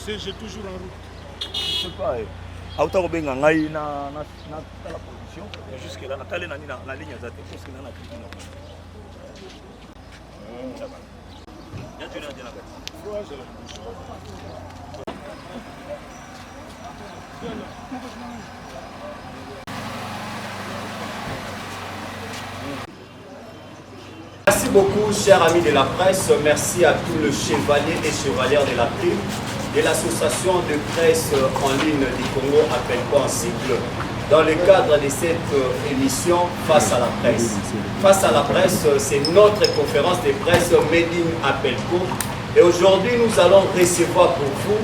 CG toujours en route. Je sais pas. Auta kobenga ngai na na na tala position mais jusque là natali nani na, na ligne aza te parce que na na critique normal. Ya joni aje na kati. Merci beaucoup, chers amis de la presse. Merci à tous les chevaliers et chevalières de la prime de l'association de presse en ligne du Congo, appelle quoi en cycle, dans le cadre de cette émission Face à la presse. Face à la presse, c'est notre conférence de presse Made in Appelco. Et aujourd'hui, nous allons recevoir pour vous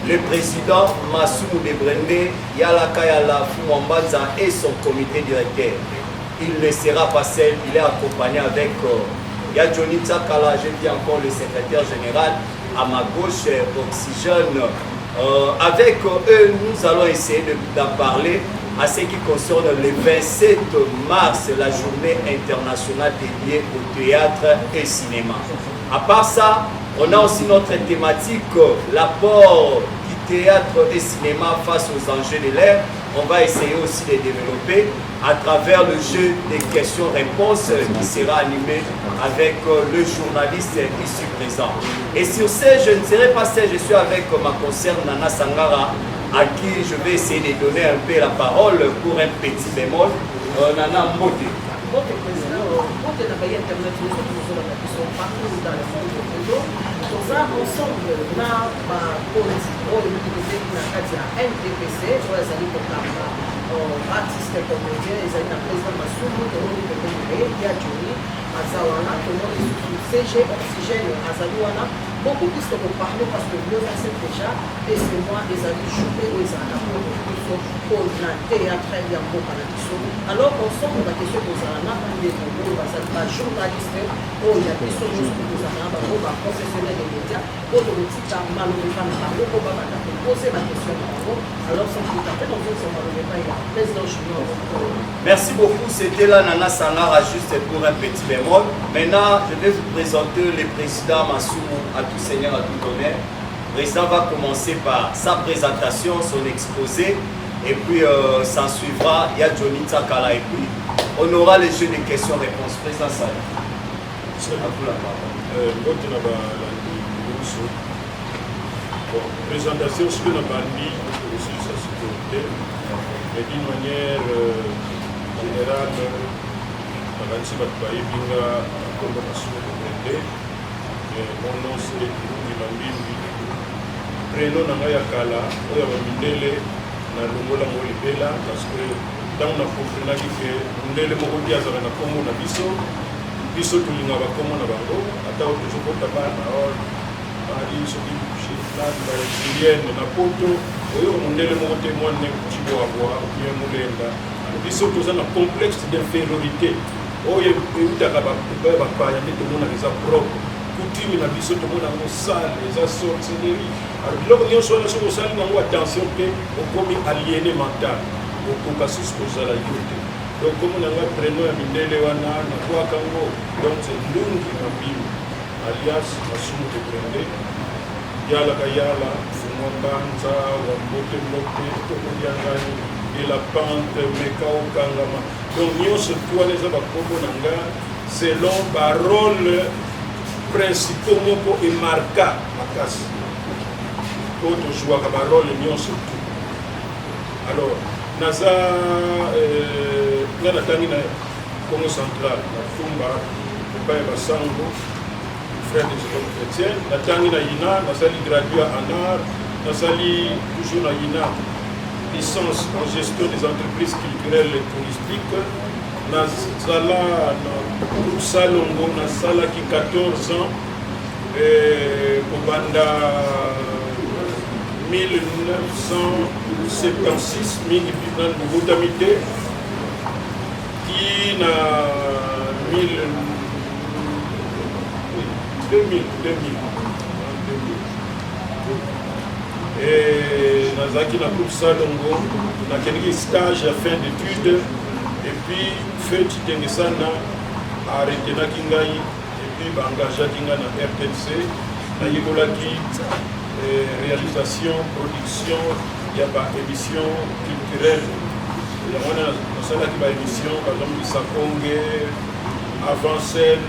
le président Masumu Debrende, Yala Kayala Fumwambanza et son comité directeur. Il ne sera pas seul, il est accompagné avec Ya Johnny Tsakala, je dis encore le secrétaire général, à ma gauche, Oxygène. Avec eux, nous allons essayer d'en parler à ce qui concerne le 27 mars, la journée internationale dédiée au théâtre et cinéma. À part ça, on a aussi notre thématique, l'apport du théâtre et cinéma face aux enjeux de l'ère. On va essayer aussi de développer à travers le jeu des questions-réponses qui sera animé avec le journaliste ici présent. Et sur ce, je ne serai pas seul, je suis avec ma concerne Nana Sangara, à qui je vais essayer de donner un peu la parole pour un petit bémol. Nana Mbote. Mbote président, mbote na baye internet nyonso tozolanda biso partout dans le monde réseau. Toza ensemble na bakonzi oyo mingi tobengi na kati ya NDPC oyo azali kokamba artiste comédien, ezali na président Masumu, tomoni pembeni na ye ya Johnny aza wana, tomoni lisusu CG Oxygène azali wana. Beaucoup plus tokoparler parce que le 27 déjà et ce mois ezali journée oyo ezalaka mpona biso mpona théâtre ya mboka na biso. Alors ensemble baquestion kozala na bandeko oyo bazali bajournaliste oyo ya biso nyonso, tokozala na bango baprofessionnel de média oyo tokotika maloba na bango mpo babanda kopose baquestion na bango. Alors sans plus tarder, tozozwa maloba ya président Junior. Merci beaucoup, c'était là Nana Sangara juste pour un petit bémol. Maintenant, je vais vous présenter le président Masumu, à tout seigneur, à tout honneur. Le président va commencer par sa présentation, son exposé, et puis s'en suivra, il y a Johnny Tsakala, et puis on aura le jeu de questions-réponses. Président Sali, à vous la parole. Mbote na balandi nyonso. Bon, présentation soki na bandi kosilisa sikoyo te, mais d'une manière générale, nakanisi bato bayebi nga nkombo Masumu Debrende, mais mon nom c'est Ndungi Mambimbi. Prénom na ngai ya kala oyo ya bamindele nalongola yango libela, parce que ntango na comprenaki ke mondele moko te azalaka na nkombo na biso, biso tolingaka bakombo na bango. Ata oyo tozokota bana Marie, soki Julienne na poto, oyo mondele moko te mwana Cibwabwa ou bien Molenda. Biso toza na complexe d'infériorité oyo eutaka epai ya bapaya nde tomonaka eza propre. Coutume na biso tomona yango sale, eza sorcellerie. Alors biloko nyonso wana, soki osali nango attention te, okomi aliéné mental, okoka susu kozala yo te. Donc kombo na ngai, prénom ya mindele wana nabwaka yango. Donc c'est Ndungi Mambimi alias Masumu de Brende, Yalaka Yala Fumwa Mbanza wa Mbote Mbote Tokodiangani de la Pente Meka Okangama. Donc nyonso tu wana eza bakombo na nga selon barole principaux moko emarka makasi oyo tozwaka, barole nyonso tu. Alors naza nga natangi na Congo Central, na Fumba, epai ya basango frère des écoles chrétiennes. Natangi na INA, nasali graduat en art, nasali toujours na INA licence en gestion des entreprises culturelles et touristiques. Nazala na groupe Salongo, nasalaki 14 ans, kobanda 1976, mingi nani bobotami te, ti na 2000, 2000, 2000. Nazalaki na groupe Salongo, nakendeki stage ya fin d'étude et puis feu Titengesana aretenaki ngai et puis baengageaki ngai na RTNC. Nayekolaki Réalisation, production ya ba émission culturelle. Yango wana nasalaki ba émission, par exemple Lisakonge, avant scène,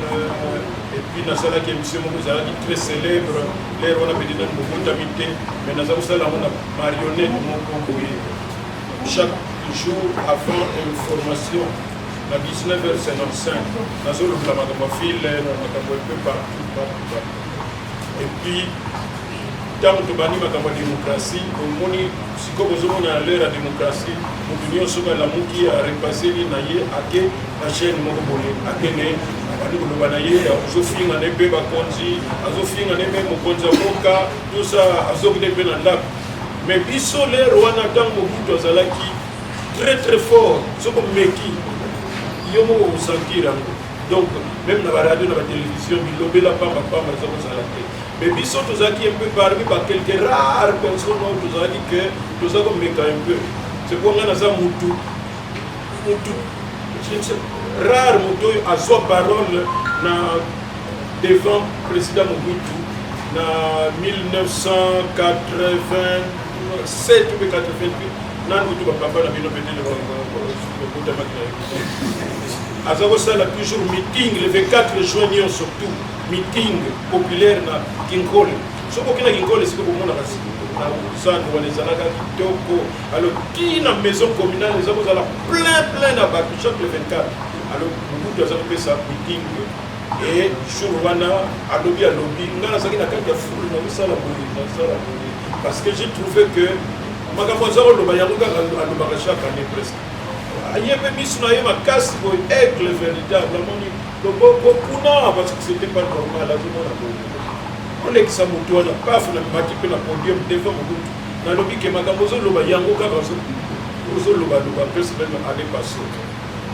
et puis nasalaki émission moko ezalaki très célèbre lere wana, pedi nani bobotami te, mais naza kosala yango na marionnette moko boye chaque jour avant information na 19h55. Nazolobela makambo ya file na makambo un peu partout, partout, partout. Et puis ntango tobandi makambo ya démocratie, omoni sikoyo bozomona na l'heure ya démocratie, moto nyonso soki alamuki, arepaseli na ye, ake na chaîne moko boye, akende, abandi koloba na ye, azofinga na ye mpe bakonzi, azofinga na ye mpe mokonzi ya mboka, tout ça, azokende mpe na ndako. Mais biso l'heure wana, ntango Mobutu azalaki très très fort, soki omeki, yo moko osentir yango. Donc même na baradio, na batélévision, bilobela pamba pamba eza kozala te. Mais biso tozalaki un peu parmi ba quelques rares personnes oyo tozalaki ke toza komeka un peu. C'est po ngai naza mutu rare, moto oyo azwa parole na devant président Mobutu na 1987 ou 88. Nani kutu bapapa na bino peut-être botamaki na ye. Aza kosala toujours meeting le 24 juin nyonso, tout meeting populaire na Kinkole. Soki okei na Kinkole, sikoyo bomonaka na zando wana ezalaka kitoko. Alors ti na maison communale eza kozala plein plein na bato chaque le 24. Alors Mobutu aza kopesa meeting et jour wana alobi, alobi, ngai nazalaki na kati ya foule, nazosala boye, nazosala boye, parce que j'ai trouvé que makambo aza koloba, yango kaka alobaka chaque année presque. Aye mpe miso na ye makasi boye, aigle véritable, amoni loboko kuna, parce que c'était pas normal. Azomona boye, olekisa motu wana, paf, na mati mpe na podium devant Mobutu, nalobi ke makambo ozoloba, yango kaka ozolobaloba presque même année passée.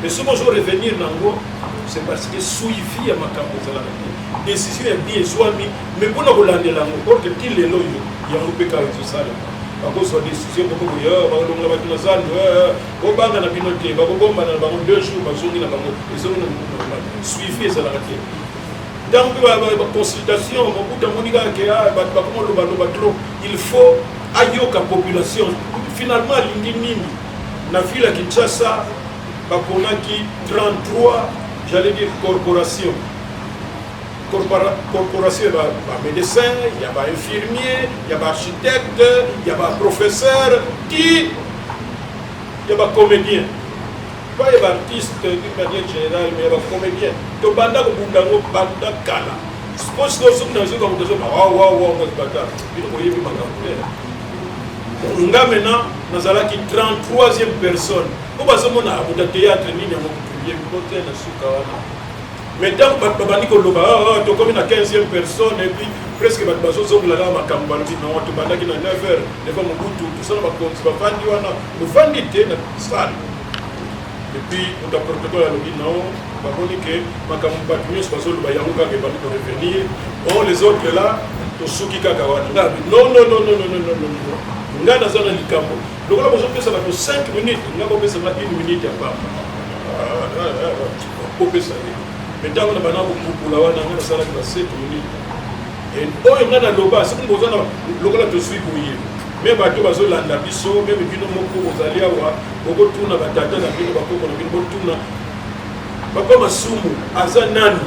Mais soki ozo revenir nango, c'est parce que suivi ya makambo ezalaka te. Décision ya bien ezwami, mais mpona kolandela yango, or que ti lelo oyo yango mpe kaka ezosalema. Bakozwa décision moko boye, bakolongola bato na zando, bobanga na bino te, bakobombana na bango 2 jours, bazongi na bango, ezongi na normal. Suivi ezalaka te. Ntango mpe baconsultation, Mobutu amoni kaka ke bato bakoma lobaloba trop, il faut ayoka population finalement alingi nini. Na ville ya Kinshasa baponaki 33, j'allais dire corporation, corporation ya bamédecin, ya bainfirmier, ya baarchitecte, ya baprofesseur, ti ya bacomédien, pas ya baartiste d'une manière générale, mais ya bacomédien. Tobanda kobunda yango banda kala. Po sikoyo soki nazoka moto azoba wawawa, bata bino boyebi makambo te. Nga maintenant nazalaki 33e personne po bazomona moto ya théâtre nini yango yebi po te na suka wana. Mais ntango bato babandi koloba, tokomi na 15e personne, et puis presque bato bazozongola kaka makambo. Balobi non, tobandaki na 9 heures devant Mobutu, tosala bakonzi bafandi wana, bofandi te na salle. Et puis moto ya protocole alobi non, bamoni ke makambo bato nyonso bazoloba, yango kaka ebandi korevenir. Bon, les autres là, tosuki kaka wana. Nga non, non, non, non, non, non, non, non, nga naza na likambo. Lokola bozopesa bato 5 minutes, nga bopesa nga 1 minute ya pamba, bopesa ye. Mais ntango na banda kopupula wana, nga nasalaki ba 7 minutes oyo nga naloba. Soki boza na lokola tozwi boye, me bato bazolanda biso, même bino moko bozali awa, bokotuna batata na bino, bakoko na bino, botuna papa Masumu aza nani.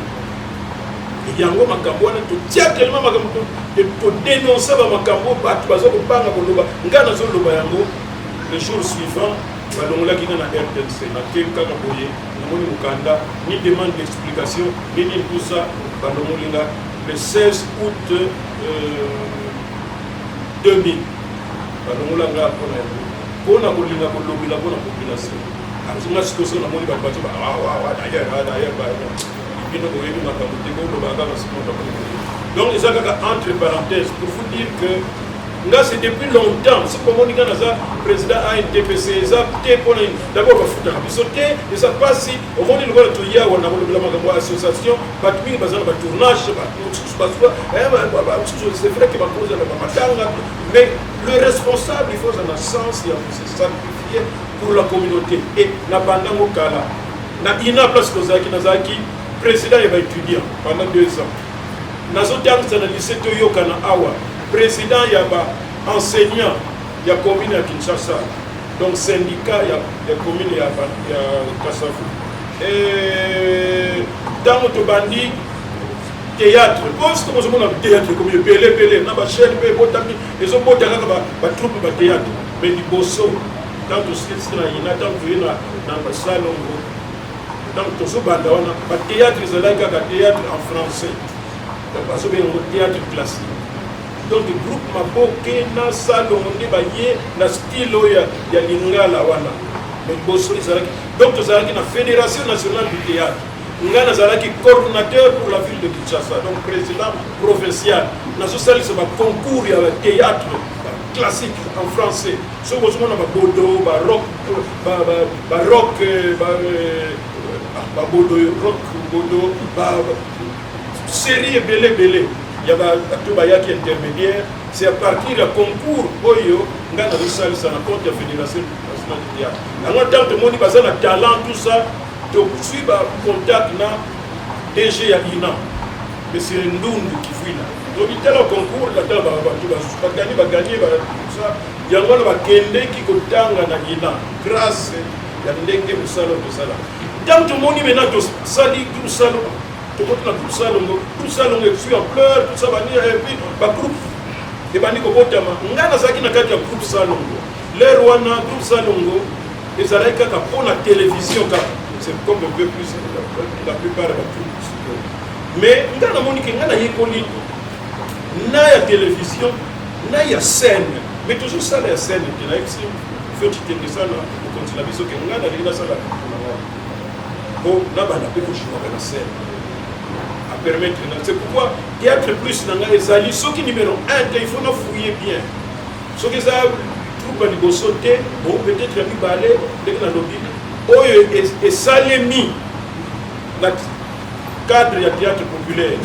Yango makambo wana totia tellement makambo, todénonce bamakambo, bato baza kobanga koloba. Ngai nazoloba yango. Le jour suivant balongolaki nga na RTNC. Nake kaka boye, namoni mokanda, ni demande d'explication ni nini, tout ça. Balongoli nga le 16 août 2000. Balongola nga mpona yango, mpona kolinga kolobela mpona population. Nga sikoyo soki namoni bato bato awawa, d'ailleurs, d'ailleurs, bino boyebi makambo te, koloba kaka sikoyo. Donc eza kaka entre parenthèses pour vous dire que nga c'est depuis longtemps. Soki bomoni nga naza président ANTPC, eza te mpona nini. D'abord bafutaka biso te, eza mpasi. Omoni lokola toyawa na kolobela makambo ya association, bato mingi baza na batournage, bato mosusu bazwa mosusu. C'est vrai que bakozala bamatanga, mais le responsable, il faut aza na sens ya se sacrifier pour la communauté. Et na bandango kala na ina place tozalaki, nazalaki président ya baétudiant pendant 2 ans, nazotangisa na lycée Toyokana awa. Président ya ba enseignant ya commune ya Kinshasa, donc syndicat ya commune ya Kasavu. Ntango tobandi théâtre, poste ozomona théâtre ekomi ebele ebele na bachaîne mpe ebotami, ezobota kaka batroupe bathéâtre. Mais liboso, ntango tosilisi na ina, ntango toye na basalongo, donc tozobanda wana, bathéâtre ezalaki kaka théâtre en français, donc bazobenga yango théâtre classique. Donc groupe Maboke na Salongo nde baye na style oyo ya lingala wana. Mais liboso ezalaki, donc tozalaki na Fédération nationale du théâtre. Ngai nazalaki coordonnateur pour la ville de Kinshasa, donc président provincial. Nazosalisa baconcours ya théâtre classique en français. Soki ozomona babodo, barock, barock, babodo, rock, bodo, série ebele ebele ya bato bayaki intermédiaire, c'est à partir ya concours oyo ngai nazosalisa na compte ya Fédération nationale de théâtre. Yango ntango tomoni baza na talent, tout ça, tozwi bacontact na DG ya INA, monsieur Ndundu Kifuina. Tobi tala concours, natala bato bagagner, bagagner ça. Yango wana bakendeki kotanga na INA grâce ya ndenge mosala oyo tosala. Ntango tomoni maintenant tosali groupe Salongo, tokoti na groupe Salongo, groupe Salongo ezwi ampleur, tout ça, bani, et puis bagroupe ebandi kobotama. Ngai nazalaki na kati ya groupe Salongo. L'heure wana groupe Salongo ezalaki kaka mpo na télévision kaka, c'est comme un peu plus la plupart ya batroupe sikoyo. Mais ngai namoni ke ngai nayekoli na ya télévision na ya scène, mais tozosala ya scène te. Nayebisi feu Titenge Sana, mokonzi na biso, ke ngai nalingi nasala na ngai po nabanda mpe kojouaka na scène. Apermettre nga. C'est pourquoi Théâtre Plus na ngai ezali soki numéro 1 te, il faut na fouiller bien. Soki eza troupe ya liboso te, bon, peut-être ya mibale. Ndenge nalobi, oyo esalemi na cadre ya théâtre populaire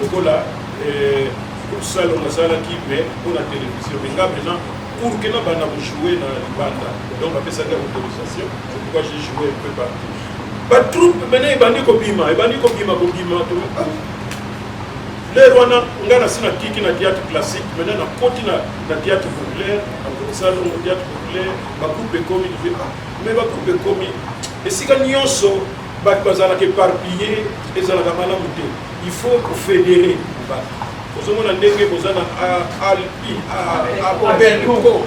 lokola Salongo asalaki, mais mpona télévision. Mais nga maintenant, pour ke nabanda kojouer na libanda, donc bapesaki autorisation. C'est pourquoi j'ai joué un peu partout. Batroupe maintenant ebandi kobima, ebandi kobima, kobima. L'heure wana nga nasi natiki na théâtre classique, maintenant nakoti na théâtre populaire, nakoti Salongo théâtre populaire. Bagroupe ekomi, ah, mais bagroupe ekomi esika nyonso, bato bazalaka éparpillé, ezalaka malamu te. Il faut kofédérer bato. Ozomona ndenge boza na alpi abelco,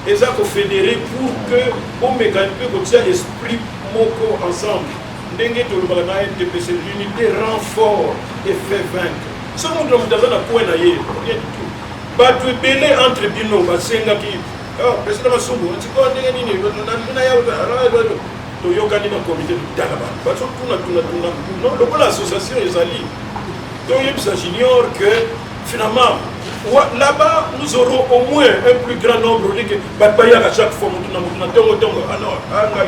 eza kofédérer pour que bomeka mpe kotia esprit moko ensemble. Ndenge tolobaka na NTPC, l'unité rend fort et fait vaincre. Soki moto na moto aza na coin na ye, rien du tout. Bato ebele entre bino basengaki: "Président Masumbu, sikoyo ndenge nini?" Toyokani na comité, totala bato bazotuna tuna tuna. Non, lokola association ezali, toyebisa Junior que finalement là-bas nous aurons au moins un plus grand nombre que bato bayaka chaque fois, motu na motu na ntongo ntongo. Alors angai,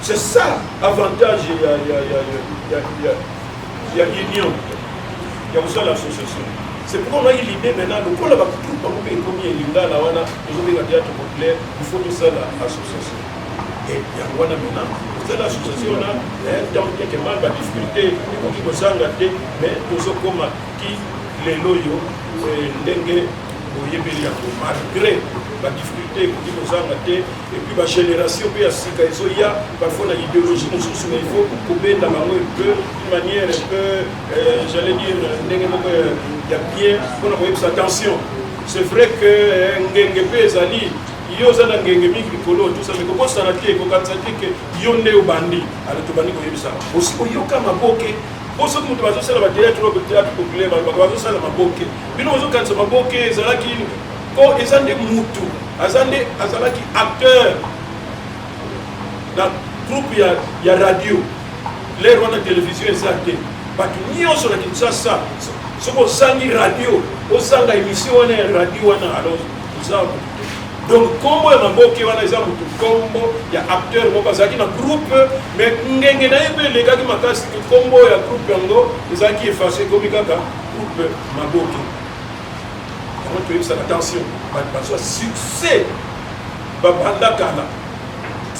c'est ça avantage ya union, ya kosala association. C'est pourquoi on a eu l'idée maintenant, lokola batroupe bango mpe ekomi elingala wana tozobenga théâtre populaire, il faut tosala association. Et yango wana maintenant tosala association wana. Tant bien que mal, badifficulté ekoki kozanga te, mais tozokoma ti lelo oyo ndenge boyebeli yango, malgré badifficulté ekoki kozanga te. Et puis bagénération mpe ya sika ezoya parfois na idéologie mosusu, mais il faut kobenda bango un peu d'une manière un peu, j'allais dire, ndenge moko ya bien, mpona koyebisa: attention, c'est vrai que ngenge mpe ezali, yo oza na ngenge mingi likolo, tout ça, mais kokosana te, kokanisa te ke yo nde obandi. Ale, tobandi koyebisa osi oyoka maboke, po soki moto bazosala bathéâtre oyo, théâtre populaire, balobaka bazosala maboke. Bino bozokanisa maboke ezalaki ko eza nde mutu aza nde azalaki acteur na troupe ya radio. L'heure wana télévision eza te. Bato nyonso na Kinshasa, soki ozangi radio, ozanga émission wana ya radio wana, alors oza motu te. Donc nkombo ya maboke wana eza motu, nkombo ya acteur moko azalaki na groupe, mais ngenge na ye mpe elekaki makasi, nkombo ya groupe yango ezalaki effacé, ekomi kaka groupe Maboke. Yango toyebisaka: attention, bato bazwa succès babanda kala.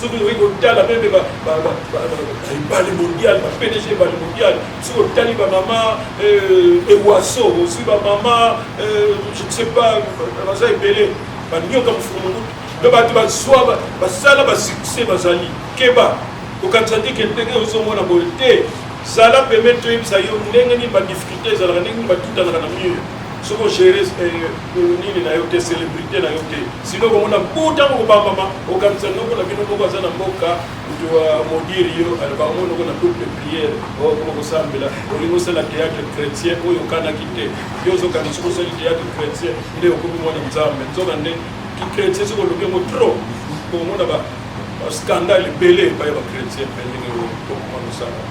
Soki okoki kotala meme ebale mondial, ba PDG ebale mondial, soki otali bamama Ewaso, ozwi bamama, je ne sais pas, baza ebele, banyoka mofumu to bato bazwa basala basuccès bazali. Keba, kokanisa te ke ndenge ozomona boye te. Zala pembeni, toyebisa yo ndenge nini badifficulté ezalaka, ndenge nini batutanaka na mur. Soki ogere nini na yo te, célébrité na yo te, sino komona ntango kobambama, okanisa noko na bino moko aza na mboka, moto amodire yo, alobaka ngo noko na double prière, okoma kosambela, olingi osala théâtre chrétien oyo okanaki te. Yo ozokanisa soki osali théâtre chrétien nde okomi mwana Nzambe. Nzoka nde chrétien, soki olobi yango trop, komona bascandale ebele epai ya bachrétien mpe ndenge tokoma kosala.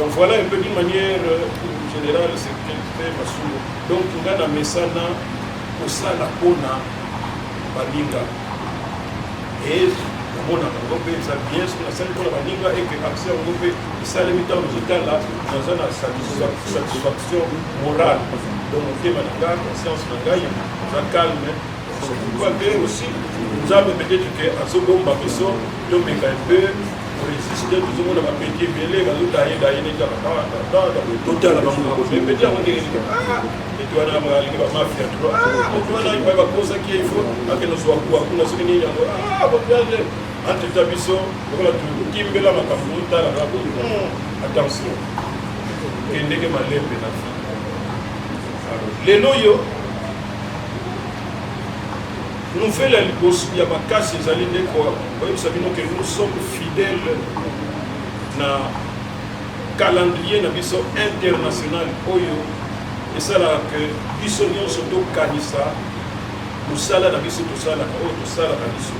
Donc voilà un peu, d'une manière générale, ce qu'il fait Masumu. Donc nga na mesana kosala mpona baninga e namonaka yango mpe eza bien. Soki nasali mpona baninga eke action yango mpe esalemi, ntango nazotala, naza na satisfaction morale. Donc motema na nga, conscience na ngai eza calme. Pourquoi mpe aussi Nzambe peut-être ke azobomba biso, tomeka un peu korésister. Tozomona bapetits ebele bazodayedaye neti totala bango, petit yango ndenge nini, eti wana balingi bamafia trop, moto wana epai bakosaki ye, ifo akende ozwa kuwa kuna, soki nini yango entre biso lokola totimbela makambo, totalaka. Attention, kendeke malembe na vie. Lelo oyo, nouvelle ya liboso ya makasi ezali nde koyebisa bino ke nous sommes fidèles na calendrier na biso international oyo esalaka ke biso nyonso tokanisa mosala na biso tosalaka, oyo tosalaka biso,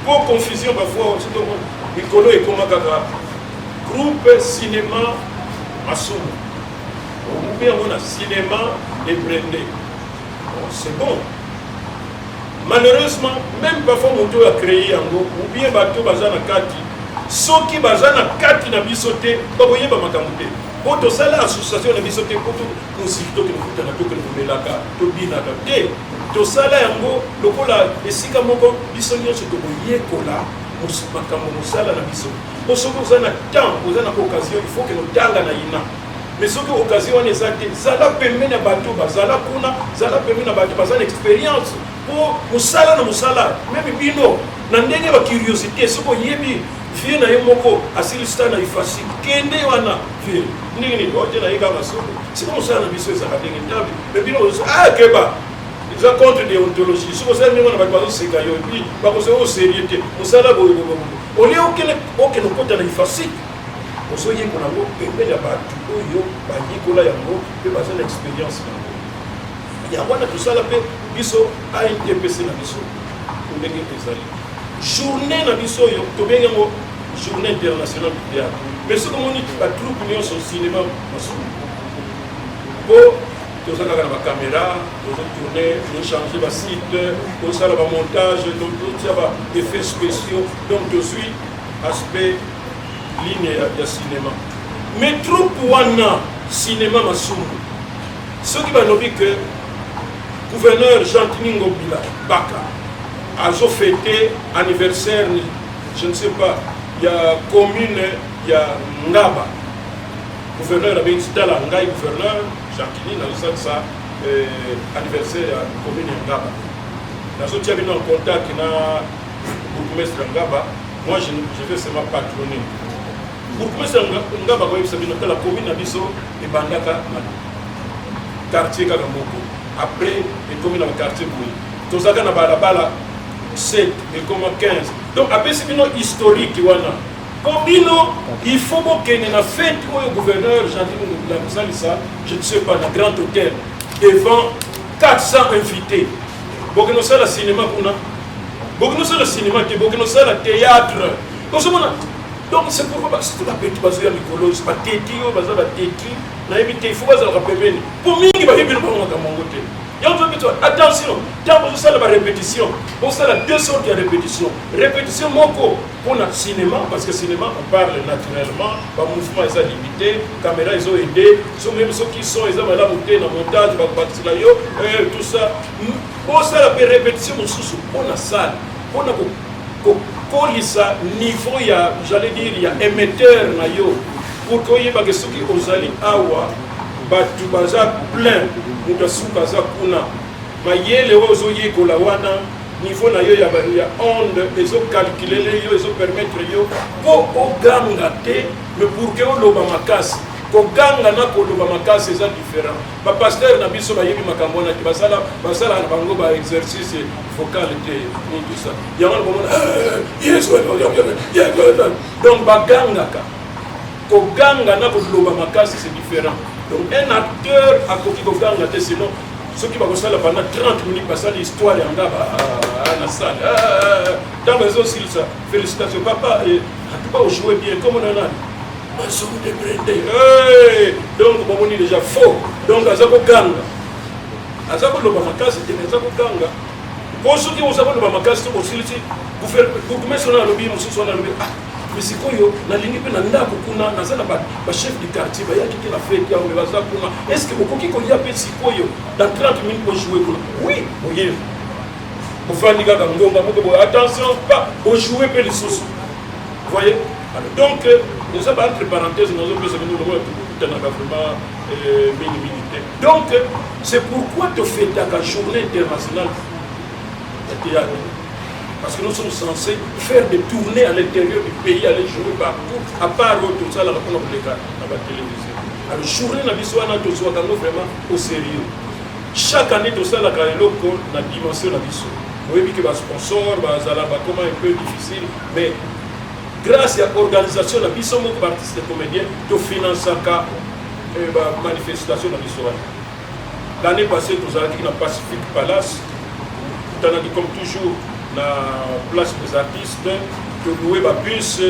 po confusion parfois mikolo ekoma kaka groupe cinéma Masumu, omubi yango na cinéma ebrende. Bon, c'est bon. Malheureusement, même parfois moto oyo acréé yango ou bien bato baza na kati, soki baza na kati na biso te, bakoyeba makambo te, po tosala association na biso te po mosiki tokende kutana, tokende komelaka, tobinaka te. Tosala yango lokola esika moko biso nyonso tokoyekola makambo mosala na biso, po soki oza na temps, oza na occasion, il faut ke notanga na ina. Mais soki occasion wana eza te, zala pembeni ya bato bazala kuna, zala pembeni na bato baza na expérience, po mosala na mosala, même bino na ndenge ya bacuriosité, soki oyebi vie na ye moko asilisa na ifasi, kende wana, vie ndenge nini ote na ye kaka solo. Siko mosala na biso ezalaka ndenge ntabi, mais bino keba, eza contre déontologie. Soki osala ndenge wana, bato bazoseka yo, et puis bakozala au sérieux te. Mosala boye olie, okende okota na ifasike, ozoyekola yango pembeni ya bato oyo bayekola yango mpe baza na expérience yango. Yango wana tosala mpe biso ANTPC na biso ndenge ezali. Journée na biso oyo tobengi yango Journée internationale du théâtre, mais soki omoni batroupe nyonso cinéma Masumu, mpo toza kaka na bacaméra, tozotourne, tozochange basite, tozosala bamontage, totia baeffets spéciaux, donc tozwi aspect ligne ya cinéma. Mais troupe wana cinéma Masumu, soki balobi ke gouverneur Gentiny Ngobila Baka azofete anniversaire, je ne sais pas, ya commune ya Ngaba, gouverneur abengisi: "Tala, ngai gouverneur Gentiny nazosalisa anniversaire ya commune ya Ngaba, nazotia bino en contact na bourgmestre ya Ngaba. Moi je vais seulement patronner." Bourgmestre ya Ngaba koyebisa bino: "Tala, commune na biso ebandaka na quartier kaka moko, après ekomi na baquartier boye, tozalaka na balabala 7, ekoma 15." Donc apesi bino historique wana, mpo bino il faut bokende na fête oyo gouverneur Gentiny Ngobila kosalisa, je ne sais pas, na Grand Hôtel, devant 400 invités. Bokende osala cinéma kuna, bokende osala cinéma te, bokende osala théâtre. Ozomona? Donc c'est pourquoi surtout bapetits bazoya mikolo, bateti oyo baza bateti, nayebi te, il faut bazalaka pembeni, mpo mingi bayebi no bango makambo yango te. Yango toyebi, attention, ntango bozosala barépétition, bosala deux sortes ya répétition. Répétition moko mpona cinéma, parce que cinéma, on parle naturellement, bamouvement eza limité, caméra ezoaide so, même soki son eza malamu te, na montage bakobakisela yo, tout ça. Bosala mpe répétition mosusu mpona salle, mpona Kokolisa niveau ya, j'allais dire, ya émetteur na yo, pour que oyebake soki ozali awa, bato baza plein, moto asuka aza kuna. Mayele oyo ozoyekola wana, niveau na yo ya onde ezocalculer yo, ezopermettre yo mpo oganga te, mais pour que oloba makasi. Koganga na koloba makasi eza différent. Bapasteur na biso bayebi makambo wana te, basala na bango baexercice vocal te, ni tout ça. Yango na bomona Yesu. Donc bagangaka. Koganga na koloba makasi, c'est différent. Donc un acteur akoki koganga te, sinon soki bakosala pendant 30 minutes, basali histoire ya nga na salle, ntango ezosilisa: "Félicitation papa, en tout cas ojoue bien." Comme na nani, Masumu de Brende. Donc bomoni déjà faux. Donc aza koganga, aza koloba makasi te, aza koganga. Po soki oza koloba makasi to osilisi, bourgmestre wana alobi, mosusu wana alobi: "Ah, mais sikoyo nalingi mpe na ndako kuna, naza na bachef du quartier, bayaki te na fête yango, mais baza kuna. Est ce que okoki koya mpe sikoyo dans 30 minutes ojoue kuna?" Oui, oye, ofandi kaka ngonga moko boye, attention, pa ojoue mpe lisusu. Voyez? Alors donc eza ba entre parenthèse nazopesa bino lokola tokutanaka vraiment mingimingi te. Donc c'est pourquoi tofetaka Journée internationale ya théâtre, parce que nous sommes censés faire des tournées à l'intérieur du pays, aller jouer partout, à part oyo tosalaka mpona koleka na batélévision. Alors journée na biso wana, tozwaka yango vraiment au sérieux. Chaque année tosalaka eloko na dimension na biso. Oyebi ke basponsor bazala bakoma un peu difficile, mais grâce ya organisation na biso moko baartiste comédien, tofinansaka bamanifestation na biso wana. L'année passée tozalaki na Pacifique Palace, tokutanaki comme toujours na Place des Artistes, tolouer babus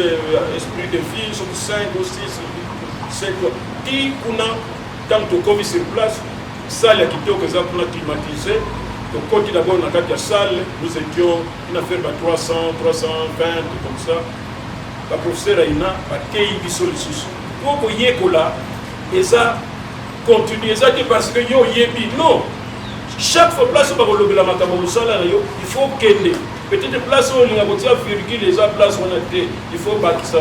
Esprit de Vie soki 5 ou 6, 7 ti kuna. Ntango tokomi sur place, salle ya kitoko eza kuna, climatisé. Tokoti d'abord na kati ya salle, nous étions une affaire ba 300, 320 comme ça. Baprofesseur aina bateyi biso lisusu po koyekola eza continue, eza te parce que yo oyebi. Non, chaque fois place oyo bakolobela makambo mosala na yo, il faut okende. Peut-être place oyo olinga kotia virgule eza place wana te, il faut bakisa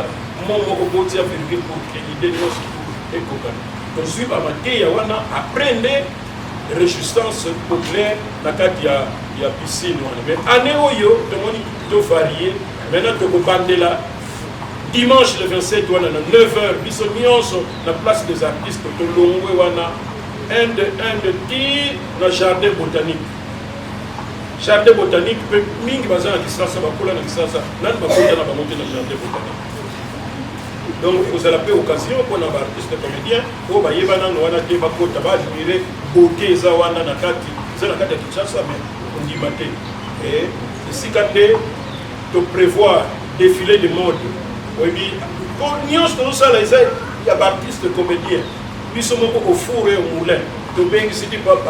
mo moko botia virgule pour que idée nyonso ekokana. Tozwi bamateya wana, après nde résistance populaire na kati ya piscine wana. Mais année oyo tomoni tovarie. Maintenant tokobandela dimanche le 27 wana na 9 heures, biso nyonso na Place des Artistes. Tolongwe wana 1 2 1 2 ti na Jardin botanique. Jardin botanique mpe, mingi baza na Kisasa, bakola na Kisasa, nani bakota na bango te na Jardin botanique. Donc ekozala mpe occasion mpona baartiste comédien oyo bayeba nano wana te, bakota, baadmire beauté eza wana na kati. Eza na kati ya Kinshasa, mais ondima te. Esika nde toprévoir défilé de mode. Oyebi po nyonso tozosala eza ya baartiste comédien, biso moko au four et au moulin. Tobengisi te bato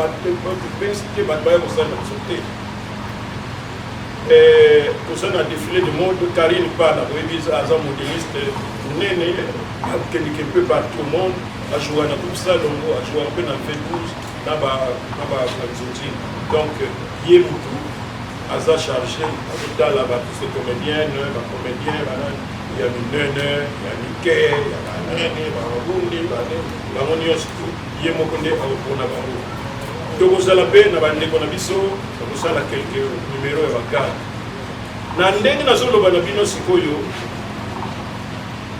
baya kosala na biso te. Toza na défilé de mode. Karine Pala, oyebi, aza modéliste monene, akendeke mpe partout au monde, ajouaka na groupe Salongo, ajouaka mpe na V12 na banzonzi. Donc ye mutu aza chargé, azotala baartiste comédienne, bacomédien banani ya minene, ya mike, ya banene, bababundi, bango nyonso, ye moko nde akopona bango. Tokozala mpe na bandeko na biso bakosala quelque numéro ya bagare. Na ndenge nazoloba na bino sikoyo,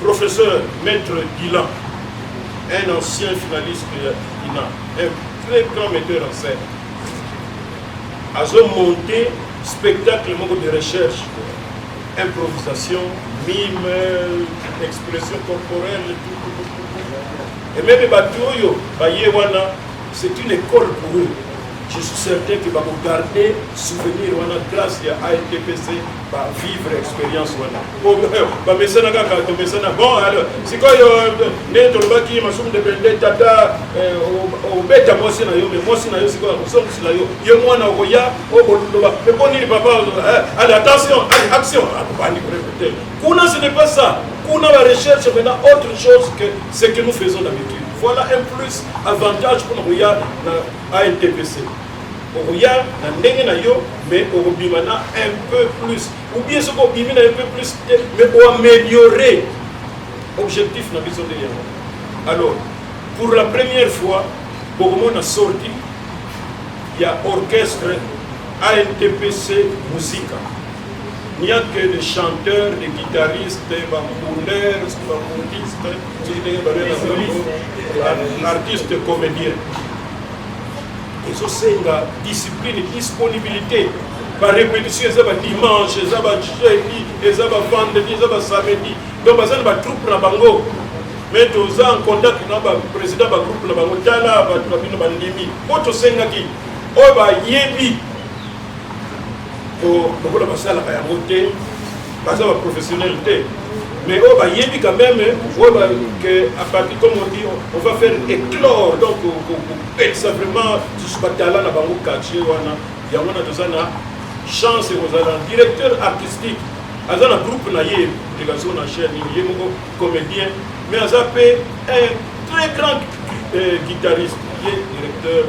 professeur maître Dilan, un ancien finaliste ya INA, un très grand metteur en scène, azomonte spectacle moko de recherche, improvisation, mime, expression corporelle, tout, tout, tout, tout. Et même bato oyo baye wana, c'est une école pour eux. Je suis certain que bakogarde souvenir wana grâce ya ANTPC, bavivre expérience wana. Bamesana kaka, tomesana. Bon, alors sikoyo nde tolobaki Masumu de Bende, tata obeta mwasi na yo, mais mwasi na yo sikoyo akosongisela yo, yo mwana okoya okoloba: "Mais mpo nini papa?" Allez, attention, allez, action, akobandi korépéter kuna. Ce n'est pas ça kuna, barecherche maintenant autre chose que ce que nous faisons d'habitude. Voilà un plus avantage mpona koya na ANTPC. Okoya na ndenge na yo, mais okobima na un peu plus, ou bien soki obimi na un peu plus te, mais oaméliorer. Objectif na biso nde yango. Alors, pour la première fois, bokomona sortie ya orchestre ANTPC Musica. Il n'y a que des chanteurs, des guitaristes, des bambounaires, des bambounistes, des artistes comédiens. Ezosenga discipline, disponibilité. Barépétition eza badimanche, eza bajeudi, eza bavendredi, eza basamedi. Donc baza na batroupe na bango, mais toza en contact na baprésident bagroupe na bango. Tala, bato na bino bandimi mpo tosengaki oyo bayebi lokola basalaka yango te, baza baprofessionnel te, mais oyo bayebi quand même, oyo que à partir, comme on dit, on va faire éclore, donc kopelisa vraiment susu batalent na bango quartier wana. Yango wana toza na chance kozala directeur artistique, aza na groupe na ye délégation na chaîne nini, ye moko comédien, mais aza mpe un très grand guitariste, ye directeur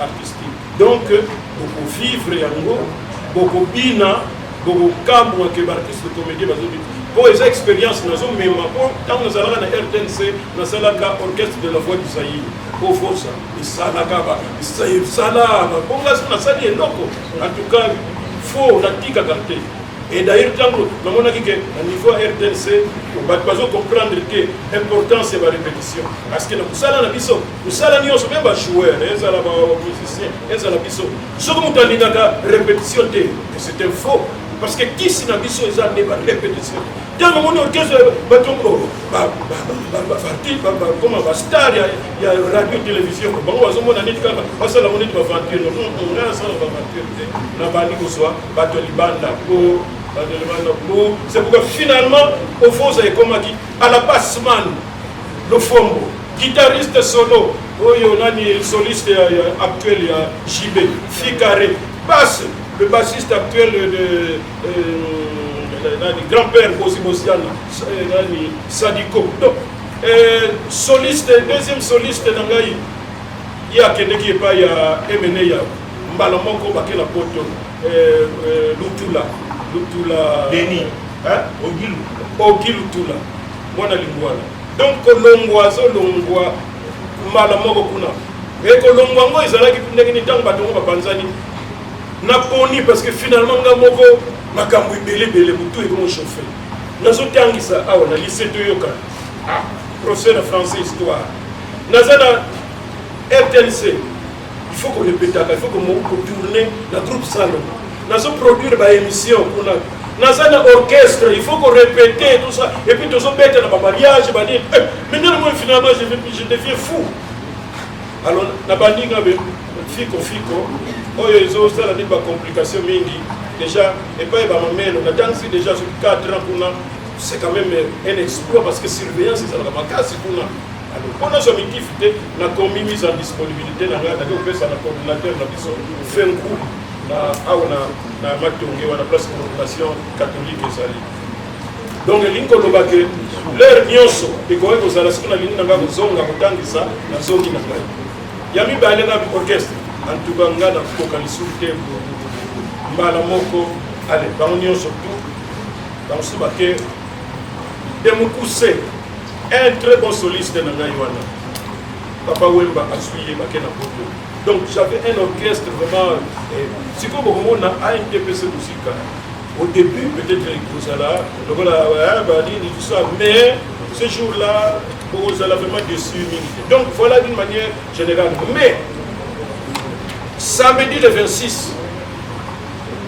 artistique. Donc bokovivre yango, bokobina, bokokamwa ke baartiste comédien bazobina, mpo eza expérience nazomema. Mpo ntango nazalaka na RTNC, nasalaka Orchestre de la Voix du Zaïre, po forsa esalaka esala bonga. So nasali eloko, en tout cas faux, natikaka te. Et d'ailleurs, ntango namonaki ke na niveau ya RTNC bato bazocomprendre te importance ya barépétition, parce que na mosala na biso, mosala nyonso, même bajoueur, ezala bamusicien, ezala biso, soki moto alingaka répétition te, c'est un faux, parce que kisi na biso eza nde barépétition. Ntango omoni orchestre, bato koma bastar ya radio télévision, bango bazomona neti kaka basala ngo neti baventure. Ngai nasala baventure te, nabandi kozwa bato ya libanda po bato ya libanda po. C'est pourquoi finalement Ofoza ekomaki à la bassman Lofombo, guitariste solo oyo nani, soliste actuel ya JB Fikare, basse, le bassiste actuel de nani, grand-père Bozi Bosiana, nani, Sadiko. Donc soliste, deuxième soliste na ngai, ye akendeki epai ya Emene ya mbala moko bake na Poto, Lutula, Lutula. Denis. Hein? Ogi. Ogi Lutula, mwana Lingwala. Donc kolongwa, azolongwa mbala moko kuna. E kolongwa yango ezalaki ndenge nini? Ntango bato yango bapanzani, naponi, parce que finalement nga moko makambo ebele ebele, motu ekomo chauffe. Nazotangisa awa na lycée Toyoka, ah, professeur na français, histoire. Naza na RTNC, il faut korepetaka, il faut kotourner na groupe Salon, nazoproduire baémission kuna, naza na orchestre, il faut korépéter tout ça, et puis tozobeta na bamariage, banini. Eh, maintenant moi finalement je deviens fou. Alors nabandi nga be fiko fiko oyo ezosala neti bacomplication mingi. Déjà epai bamamelo, natangisi déjà soki 4 ans kuna, c'est quand même un exploit, parce que surveillance ezalaka makasi kuna. Alors mpo nazwa mitif te, nakomi mise en disponibilité na ngai, naki kopesa na coordinateur na biso Fenku na awa na Matonge wana, place coordination catholique ezali. Donc elingi koloba ke l'heure nyonso ekoki kozala soki nalingi na ngai kozonga kotangisa, nazongi na ngai. Ya mibale, na orchestre, en tout cas ngai nakoka lisusu te. Mbala moko ale bango nyonso tu, bango so bake de mokuse. Un très bon soliste na ngai wana, Papa Wemba azwi ye, bake na Poto. Donc j'avais un orchestre vraiment. Sikoyo bokomona ANTPC Musica, au début peut-être kozala lokola banini, tout ça, mais ce jour là bokozala vraiment déçu mingi te. Donc voilà d'une manière générale. Mais samedi le 26,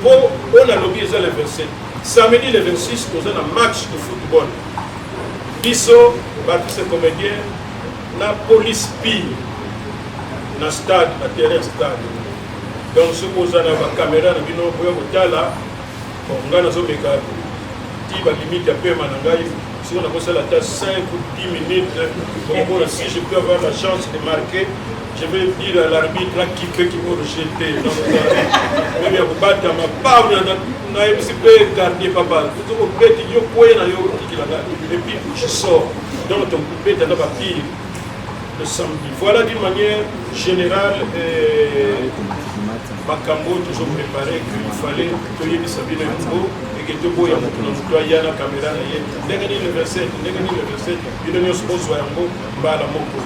mpo oyo nalobi eza le 27, samedi le 26 toza na match de football, biso baartiste comédien na Police Pire na stade, na terrain stade. Donc soki oza na bacaméra na bino, boya kotala. Bon, ngai nazomeka ti balimite ya pema na ngai. Soki nakosala ata 5 ou 10 minutes, bokomona. Si je peux avoir la chance de marquer, je vais dire à l'arbitre akipe qui me rejeter même ya kobatama pa. Nayebisi mpe gardien: "Papa, tozokobeti yo, kweye na yo, otikila ngai." Et puis je sors. Donc tokobeta na bapire. le samedi. Voilà d'une manière générale eh, makambo oyo tozo prépare qu'il fallait toyebisa bino yango eke toboya moto na moto aya na kamera na ye ndenge nini le 27, ndenge nini le 27, bino nyonso bozwa yango mbala moko.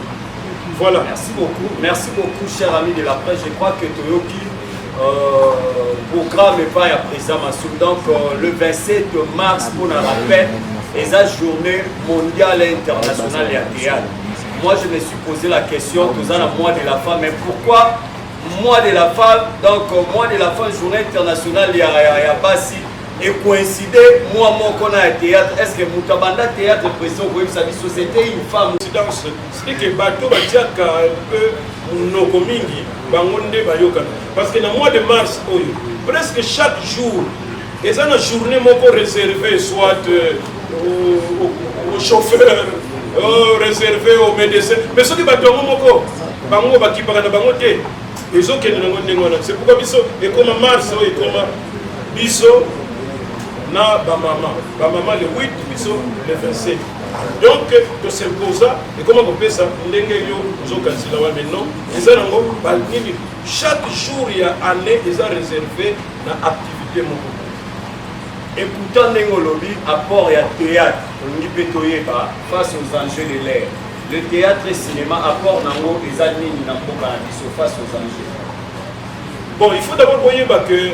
Voilà. Merci beaucoup, merci beaucoup, cher ami de la presse. Je crois que toyoki programme epai ya président Masumu. Donc le 27 mars, pour la rappel, eza journée mondiale et internationale ya théâtre. Moi, je me suis posé la question, toza na mois de la femme, mais pourquoi mois de la femme? Donc mois de la femme, journée internationale ya basi, ecoïncide mois moko na ya théâtre. Est ce que moto abanda théâtre, président, okoyebisa biso, c'était une femme? Coïncidence, c'est que bato batiaka un peu monoko mingi, bango nde bayokana, parce que na mois de mars oyo, presque chaque jour eza na journée moko réservé soit au chauffeur, réservé au médecin. Mais soki bato yango moko bango bakipaka na bango te, ezokende nango ndenge wana. C'est pourquoi biso ekoma mars oyo, ekoma biso na bamama, bamama le 8, biso le 27. Donc tosimposa ekoma kopesa ndenge yo ozokanisela wana. Mais non, eza nango banini, chaque jour ya année eza réservé na activité moko. Écoutant ndenge olobi, apport ya théâtre, olingi mpe toyeba, face aux enjeux de l'heure, le théâtre et cinéma, apport nango eza nini na mboka na biso face aux enjeux? Bon, il faut d'abord koyeba que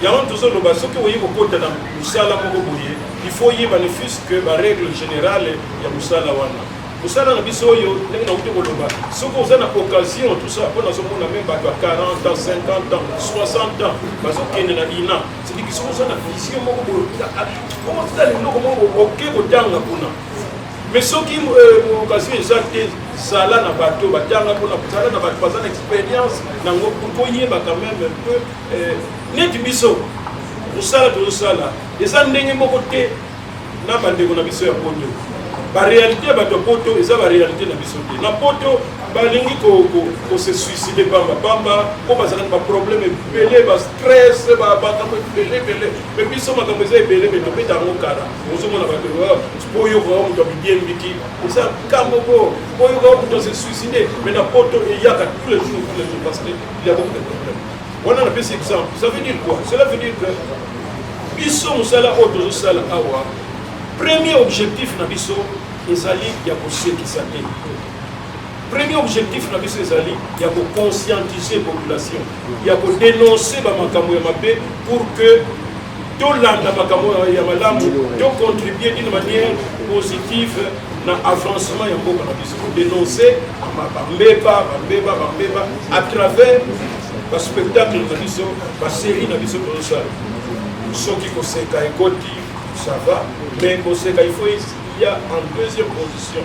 yango tozoloba, soki oyi kokota na mosala moko boye, il faut oyeba ne fût que barègle générale ya mosala wana. Mosala na biso oyo, ndenge nauti koloba, soki oza na occasion, tout ça, mpo nazomona même bato ya 40 ans, 50 ans, 60 ans bazokende na INA. C'est-à-dire soki oza na vision moko boye, osala eloko moko, oke kotanga kuna. Mais soki occasion eza te, zala na bato batanga mpona zala na bato baza na expérience nango pour koyeba quand même un peu. Neti biso mosala tozosala eza ndenge moko te na bandeko na biso ya poto. Baréalité ya bato ya poto eza baréalité na biso te. Na poto balingi kose suicider pamba pamba mpo bazalaka na baproblème ebele, bastress, makambo ebele ebele. Mais biso makambo eza ebele, mais tobeta yango kala. Ozomona bato po oyoka moto abidiembiki, eza ka moko po oyoka moto ase suicider. Mais na poto eyaka tous les jours, tous les jours, parce que il y a beaucoup de problèmes wana. Napesi exemple. Ça veut dire quoi? Cela veut dire que biso mosala oyo tozosala awa, premier objectif na biso ezali ya kosekisa te. Premier objectif na biso ezali ya koconscientiser population, ya kodénoncer bamakambo ya mabe pour que tolanda makambo ya malamu, tocontribue d'une manière positive na avancement ya mboka na biso, kodénoncer bambeba, bambeba, bambeba à travers baspectacle na biso, basérie na biso tozosala. Soki koseka ekoti, ça va, mais koseka, il faut il y a en deuxième position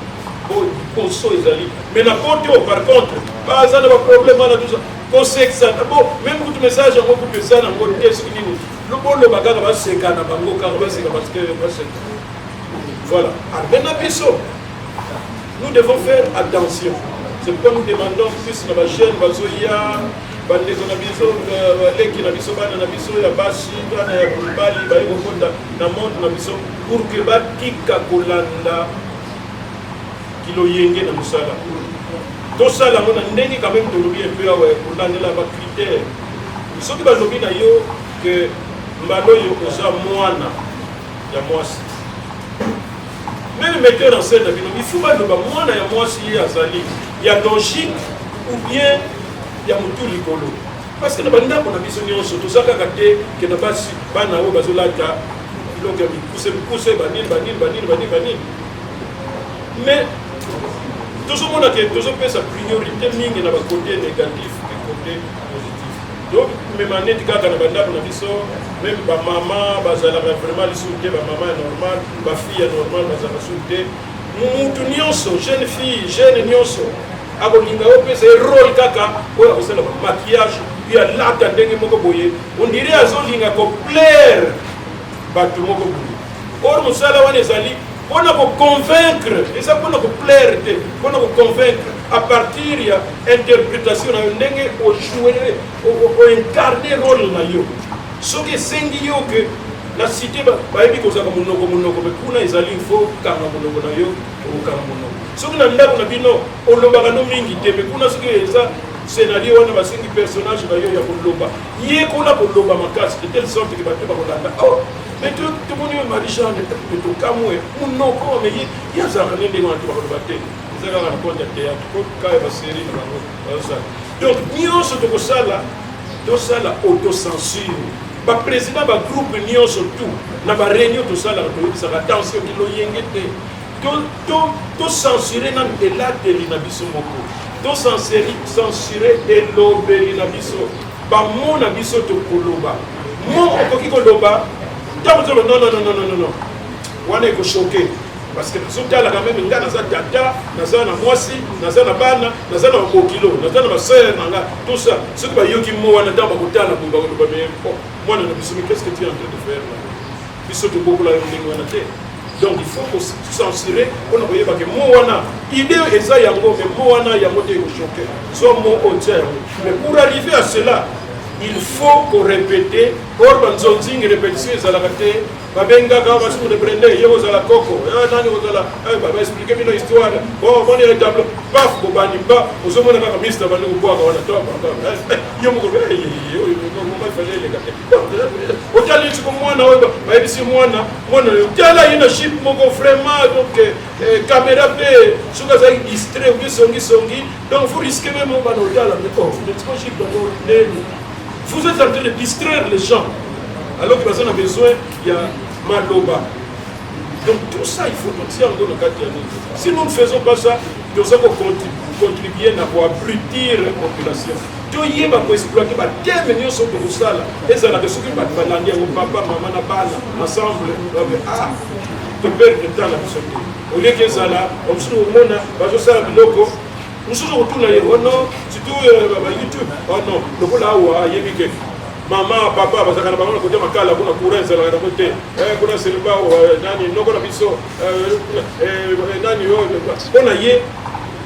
po liboso ezali. Mais na kote oyo, par contre, baza na baproblème wana tout ça, kosekisa bo même kutu message yango kutu eza nango te. Soki nini, boloba kaka, baseka na bango kaka, baseka parce que baseka. Voilà. Mais na biso, nous devons faire attention. C'est pourquoi nous demandons plus na bajeune bazoya, bandeko na biso, baleki na biso, bana na biso ya basi, bana ya mibali baye kokota na monde na biso, pour que batika kolanda kiloyenge na mosala. Tosala yango na ndenge quand même tolobi un peu awa, kolandela bacritère. Soki balobi na yo ke mbala oyo oza mwana ya mwasi, même metteur en scène na bino, il faut baloba mwana ya mwasi ye azali ya logique ou bien ya motu likolo, parce que na bandako na biso nyonso toza kaka te ke na basi, bana oyo bazolata biloko ya mikuse mikuse, banini banini banini banini banini. Mais tozomona ke tozopesa priorité mingi na bakote négatif ke côté positif. Tomema neti kaka na bandako na biso, même bamama bazalaka vraiment lisusu te, bamama ya normal, bafille ya normal bazalaka susu te. Mutu nyonso, jeune fille, jeune nyonso akolinga opesa ye rôle kaka oyo akosala maquillage, puis alata ndenge moko boye, on dirait azolinga koplaire bato moko boye. Or mosala wana ezali mpona koconvaincre, eza mpona koplaire te, mpona koconvaincre à partir ya interprétation na yo, ndenge ojoue, oincarne rôle na yo. Soki esengi yo ke Na cite bayebi kozalaka monoko monoko, mais kuna ezali il faut kanga monoko na yo, okokanga monoko. Soki na ndako na bino olobaka no mingi te, mais kuna soki eza scenario wana basengi personnage na yo ya koloba, yekola koloba makasi de telle sorte que bato bakolanda. Oh, mais tomoni yo Marie Jeanne, tokamwe monoko, mais ye azalaka nde ndenge wana te, bakoloba te. Eza kaka na compte ya théâtre, po kaka ya baserie na bango bazosala. Donc nyonso tokosala, tosala autocensure. Ba président ba groupe nyonso tout na ba réunion tosalaka, toyebisaka attention kiloyenge te, tocensurer nanu elateli na biso moko, tocensurer elobeli na biso, bamo na biso tokoloba mo okoki koloba ntango tolo non, non, non, non, non, wana ekochoquer, parce que nazotalaka même ngai naza tata, naza na mwasi, naza na bana, naza na babokilo, naza na basœur na nga, tout ça. Soki bayoki mo wana, ntango bakotala boye, bakoloba: mais mwana na biso, mais qu'est ce que tu es en train de faire là? Biso tobokola yo ndenge wana te. Donc il faut kocensurer mpona koyeba ke mo wana, idée eza yango, mais mo wana yango te, ekochoquer. Zwa mo oyo, tia yango. Mais pour arriver à cela, il faut korépéter. Or banzonzingi, répétition ezalaka te. Babengaka basuku de brende, ye kozala koko nani, kozala baexpliquer bino histoire. Bon, boni le tableau, paf, bobandi ba ozomona kaka mister bandi kobwaka wana to yo moko fale eleka te. Otali siko mwana oyo bayebisi mwana, mwana oyo tala ye na chip moko vraiment. Donc caméra mpe soki azalaki distrait ou songisongi, donc vous risquez même bana otala, mais oh, mais siko chip yango ndeni. Vous êtes en train de distraire les gens alors que baza na besoin ya maloba. Donc tout ça, il faut totia yango na kati ya nini. Si nous ne faisons pas ça, toza kocontribuer na koabrutir population. Toyeba koexploiter bathème nyonso tokosala, ezalaka soki bato balandi yango, papa, mama na bana ensemble, ah, toperdre temps na biso te. Olieki ezala mosusu, omona bazosala biloko mosusu, kotuna ye: oh non, surtout ba YouTube, oh non, lokola awa ayebi ke mama, papa bazalaka na bango na kote makala kuna, courant ezalaka nango te kuna, selba nani, noko na biso nani oyo mpo na ye,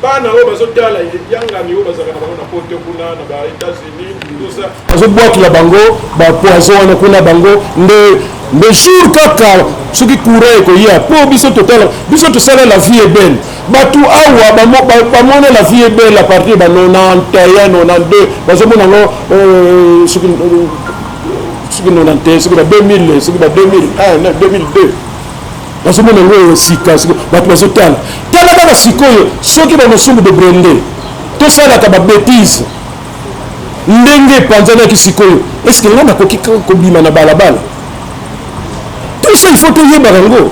bana oyo bazotala yangani oyo bazalaka na bango na poto kuna na ba États-Unis, tout ça. Azobwakela bango bapoison wana kuna. Bango nde nde jour kaka soki courant ekoya, mpo biso totala, biso tosala La vie est belle. Bato awa bamona La vie est belle à partir ba 91, 92, bazomona yango soki 91, soki ba 2000, soki ba 2001, 2002, bazomona yango oyo sika. Bato bazotala tala kaka sikoyo. Soki bamosungu de brende tosalaka babêtises ndenge epanzanaki sikoyo, est-ce nga nakoki kobima na balabala? Tout ça, il faut toyebaka yango.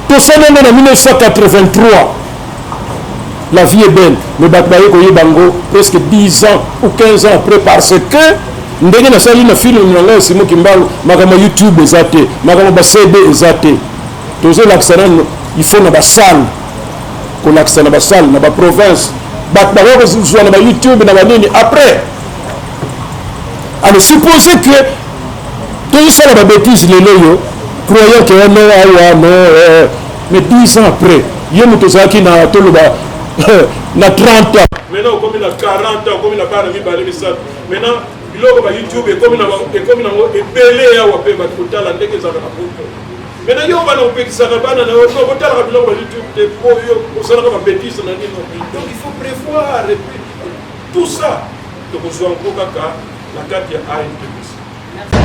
Tosala yango na 1983, La vie est belle, mais bato baye koyeba yango presque 10 ans ou 15 ans après, parce que ndenge nasali na film na ngai Simo Kimbangu, makambo ya YouTube eza te, makambo ba CD eza te. Tozolakisa nano, il faut na basalle, kolakisa na basalle na baprovince. Bato bakoki kozwa na baYouTube na banini après. Alors supposez que tozosala babêtises lelo oyo, croyant que non, awa non, mais 10 ans après, ye moto ozalaki na, toloba, na 30 ans. Maintenant okomi na 40 ans, okomi na bana mibale, misato. Maintenant biloko ba YouTube ekomi nango ebele awa, mpe bato kotala ndenge ezalaka na poto. Maintenant yo bana opekisaka bana na yo no botalaka biloko ba YouTube te, po yo osalaka babêtises na nino. Donc il faut prévoir, et puis tout ça tokozwa yango kaka na kati ya ANTPC. Merci.